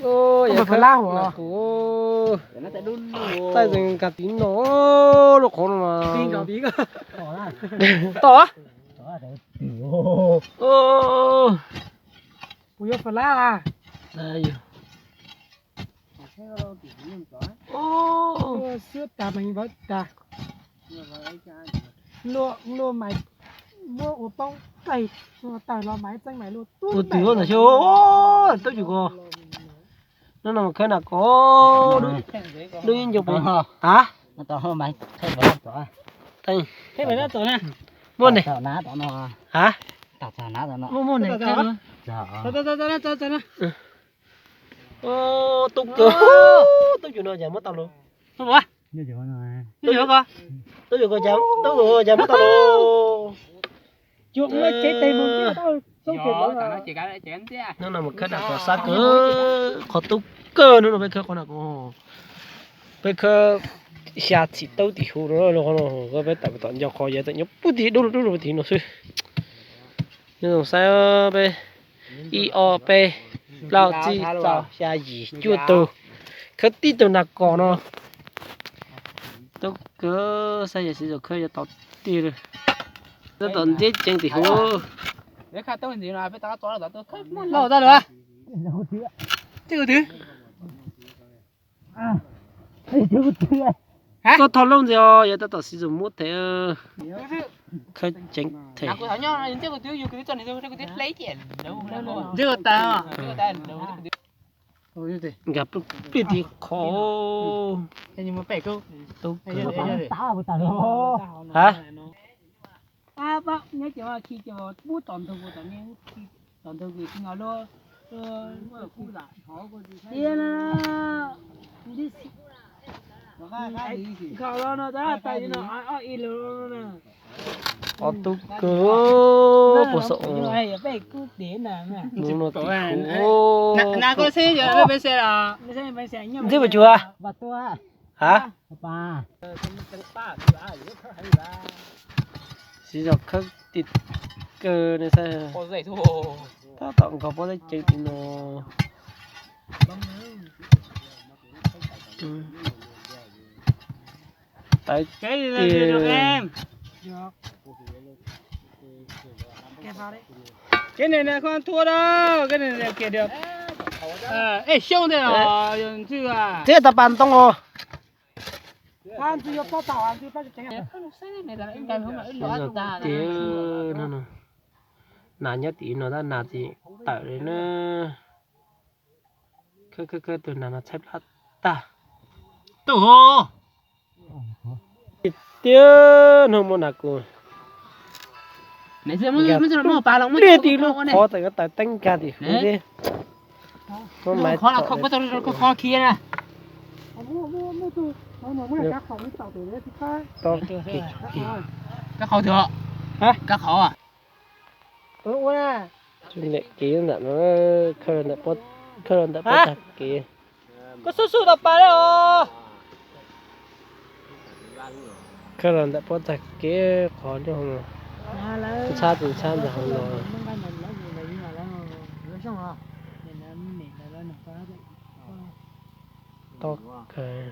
Yog khawb na kuv txaij zeeg nkag tiv no, lub qhov no mas tod. Kuv yuav flas. Xwb tas mas yeej vawv tas. Luaj, luaj mas muab ua poob qaig, tawg los mas txeeb mas luaj tub. Ua twg ntawd xyov, tub yug ko. Hnub no khawb na ko, lub yeej ncu pes. Muaj ne. Muaj muaj ne. Tub kawg, tub yug no cas muab tau lus. Tub yug ko, tub yug ko cas, tub yug cas muab tau lus. Hnub no mus khawb na ko sab kawg, qhov tub kawg hnub no peb khawb qhov na ko. Peb khawb xya txhim taub tim huv no, peb tawm tom nco qhov yav tawm nyob pub tim dub dub tim no xwb. Nyob zoo saib peb ib ob peb plaub tsib rau xya yim cuaj tug, khawb tib tug na ko no. Tub kawg, saib yog Xiv Zos khawb yuav tau tiag li. Tab tom ntxiab ceev tim huv. Koj thov lub ntxiv os, yog tab tom Xiv Zos muab them. Khawb ceev them. Nkag plig plig tim qhov. Ha? Ob tub kawg, puas xav mus no tim huv. Ntxib puas tsuag? Ha? Xiv Zos khawb tim kawg ne, tab tom nkaug pob zeb ceev tim no. Tawv tiag. Kev ne koj thua da, kev ne kiag da. Ej, xyoob ntej os, yog ntxwg. Txiav tau pas ntoo os. Xiv Zos tiag no, nas nyob tim no tab nas tsis tawm li na. Khawb khawb khawb tus nas no tshaib plab tag. Tiag no muaj nas kuv. Pliag tim lub qhov txawm yuav tawm teeb nkag tim huv thiab. Ntawm kev ntawm no, khawb los ntawm pob tag kev. Khawb los ntawm pob tag kev qhov nyob hauv no. Ntshab tus ntshab ntawm hauv no. Tob kawg.